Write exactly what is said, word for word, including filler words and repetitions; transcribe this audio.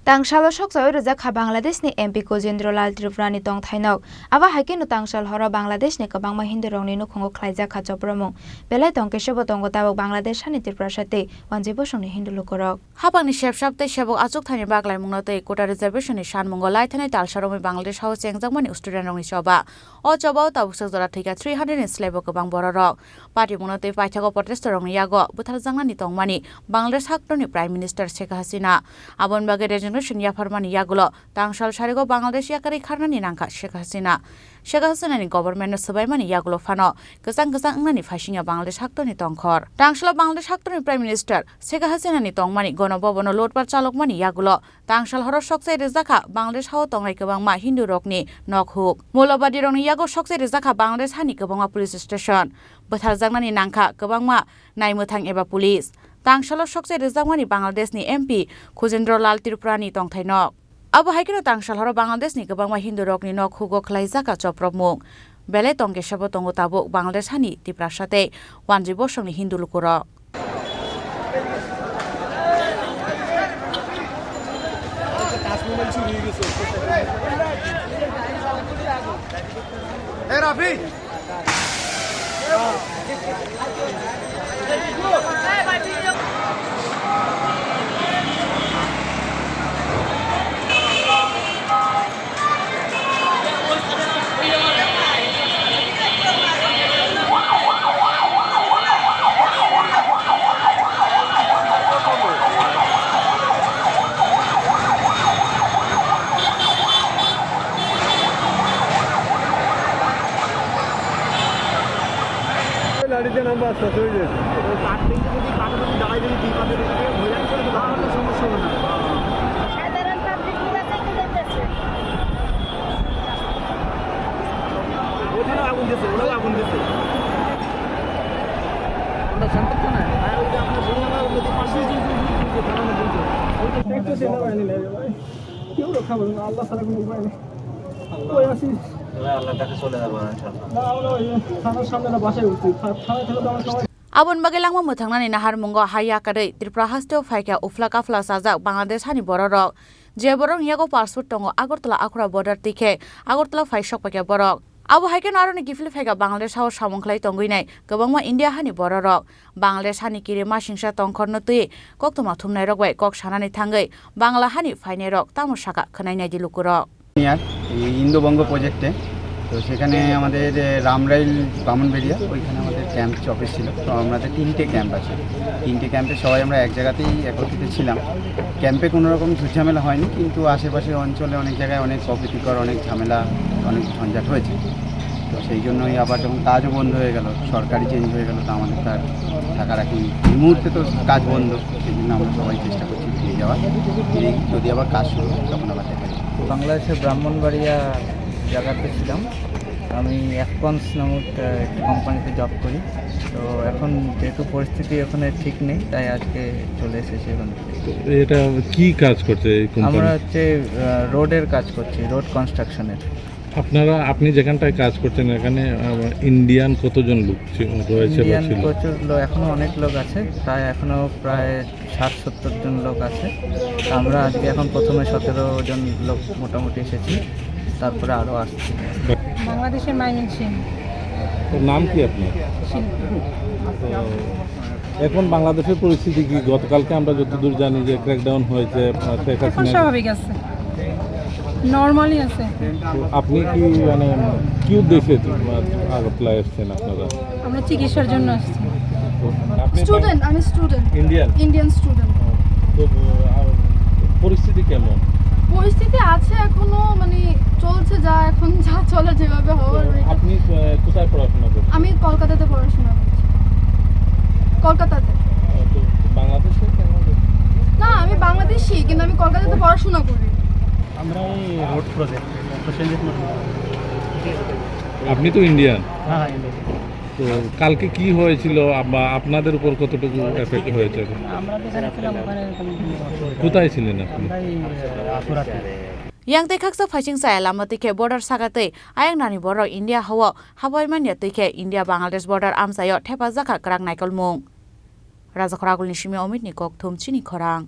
Tangsalo sokchaiwi rijak kha Bangladeshni M P Kujendra Lal Tripurani tongthainok. Abo hai kheno tangsal horo Bangladeshni kwbangma Hindurokni nukhungo khlaijak kha chopromung. Belai tong khe sebo tongo tabuk Bangladesh hani Tiprasa tei wanjwi bosongni Hindu lukurok. Hapangni sepsap tei sebok achukthani baklaimungno tei quota reservation ni sanmungo laithani talsa romwi Bangladesh hao chengjakmani student rokni choba. O choba o tabuksa jora thwikha three hundred ni slaibo kwbang bororok. Patimungno tei paithago protester rokni yago bwtharjaknani tongmani Bangladesh haktorni Prime Minister Sheikh Hasina. Aboni bagwi resignation yapharmani yagulo tangsal sarigo Bangladesh yakarwi kharnani nangkha Sheikh Hasina. Sheikh Hasinani government no swbaimani yagulo phano kwchang kwchang wngnani phaisingya Bangladesh haktorni tongkhor. Tangsalo Bangladesh haktorni Prime Minister Sheikh Hasinani tongmani Gono Bhavan o lotbar chalokmani yagulo tangsal horo sokchai rijak kha Bangladesh hao tongnai kwbangma Hindu rokni nokhuk. Moulabadi rokni yago sokchai rijak kha Bangladesh hani kwbangma police station. Bwtharjaknani nangkha kwbangma naimwthang eba police. Tangsalo sokchai rijakmani Bangladeshni M P Khujendra Lal Tripurani tongthainok. Abo hai kheno tangsal horo Bangladeshni kwbangma Hindu rokni nok hugo khlaijak kha chopropmung. Belai tong khe sabo tongo tabuk Bangladesh hani Tiprasa tei wanjwi bosongni Hindu lukurok. লাঠিতে নামবো, আস্তে আস্তে হয়ে যাবে। তার থেকে যদি কাটাকাটি দাঁড়ায়, যদি দুই পাশে যদি হয়ে যায়, তাহলে সমস্যা হবে না। সাধারণ পাবলিক পুরা চেপে যাইতেছে। ওখানেও আগুন দিছে, ওরাও আগুন দিছে। আমরা শান্ত তো না। আর ওই যে আপনার বললাম না, ওই যে পাশে যে, যে, যে, যে, যে, দাঁড়ানো বলছে। ওই তো দেখতেছি না, হয়নি, নাই, ভাই। কেউ রক্ষা করবে না, আল্লাহ ছাড়া কোনো উপায় নেই। কই আছিস? এবার আল্লাহর কাছে চলে যাবো ইনশাআল্লাহ। না, আমরা ওই থানার সামনে না, বাসায় উঠছি। থা-, থানায় থাকলে তো আমরা সবাই Aboni bagwi langma mwthangnani naharmungo hai yakarwi Tripura hasteo phaikha uphla kaphla chajak Bangladesh hani bororok. Je borokni yago passport tongo Agartala Akhura border twi khe Agartala phai sok paikha borok. Abo hai kheno aroni kiphilwi phaikha Bangladesh hao samung khlai tongwi nai kwbangma India hani bororok. Bangladesh hani kiri masingsa tongkhorno twi koktwma thumnairok bai kok sanani thangwi Bangla hani phainairok tamo sakha khwnai naidi lukurok. ইয়ার এই ইন্দোবঙ্গ প্রজেক্টে। তো সেখানে আমাদের, এ, রামরাইল, বামনবেড়িয়া, ওইখানে আমাদের camp office ছিল। তো আমাদের তিনটে ক্যাম্প আছে, তিনটে ক্যাম্পে সবাই আমরা এক জায়গাতেই একত্রিত ছিলাম। ক্যাম্পে কোনো রকম ঝুটঝামেলা হয়নি, কিন্তু আশেপাশের অঞ্চলে অনেক জায়গায় অনেক অপ্রীতিকর, অনেক ঝামেলা, অনেক ঝঞ্ঝাট হয়েছে। তো সেই জন্যই আবার যখন কাজও বন্ধ হয়ে গেল, সরকারই চেঞ্জ হয়ে গেল, তো আমাদের তো আর থাকার এখন এই মুহূর্তে তো কাজ বন্ধ, সেই জন্য আমরা সবাই চেষ্টা করছি ফিরে যাওয়ার। ফিরে যদি আবার কাজ শুরু হয়, তখন আবার দেখা যাবে। বাংলাদেশের ব্রাহ্মণবাড়িয়া জায়গাতে ছিলাম। আমি অ্যাফকনস নামক, আহ, একটি কোম্পানিতে জব করি। তো এখন যেহেতু পরিস্থিতি ওখানে ঠিক নেই, তাই আজকে চলে এসেছি এখানে। তো এটা কি কাজ করছে এই কোম্পানি? আমরা হচ্ছে, আহ, রোডের কাজ করছি, রোড কনস্ট্রাকশনের। আপনারা, আপনি যেখানটায় কাজ করছেন, এখানে, আহ, ইন্ডিয়ান কতজন লোক ছি-, রয়েছে বা ইন্ডিয়ান ছিল? প্রচুর লো-, এখনো অনেক লোক আছে, প্রায় এখনো প্রায় ষাট সত্তর জন লোক আছে। তো আমরা আজকে এখন প্রথমে সতেরো জন লোক মোটামুটি এসেছি, তারপরে আরও আসছে। বাংলাদেশের ময়মনসিংহ। তো নাম কি আপনার? শিল্পী। তো এখন বাংলাদেশের পরিস্থিতি কি? গতকালকে আমরা যতদূর জানি যে ক্র্যাকডাউন হয়েছে, আহ, শেখ এখন হাসিনা। স্বাভাবিক আছে, নরমালি আছে। তো আপনি কি, মানে, কি উদ্দেশ্যে, আহ, আগরতলা এসেছেন আপনারা? আমরা চিকিৎসার জন্য আসছি। আপনি স্টুডেন্ট, আমি স্টুডেন্ট। ইন্ডিয়ান? Indian student. তো, আহ, পরিস্থিতি কেমন? পরিস্থিতি আছে এখনো, মানে, চলছে যা, এখন যা চলে যেভাবে হওয়ার তো ওইটা। আপনি, আহ, কোথায় পড়াশোনা করছেন? আমি কলকাতাতে পড়াশোনা করছি। কলকাতাতে। আহ, তো বাংলাদেশে কেন? না, আমি বাংলাদেশি, কিন্তু আমি কলকাতাতে পড়াশোনা করি। আমরা এই রোড প্রজেক্ট, প্রসেনজিৎ মজুমদার। আপনি তো ইন্ডিয়ান। হ্যাঁ, হ্যাঁ, ইন্ডিয়ান। তো কালকে কি হয়েছিল বা আপনাদের উপর কতটুকু এফেক্ট হয়েছে? আমরা যেখানে ছিলাম ওখানে কোনো অসুবিধা হয়নি। কোথায় ছিলেন আপনি? আমরা এই, আহ, আশুরাতে। Yang tei khaksa phaising chaya lama twi khe border saka tei ayang nani borok India hao habai manya twi khe India Bangladesh border amchaio thepajak kha kwrak naikolmung. Rajakhor Agulni simi Omitni Kokthum chini khorang.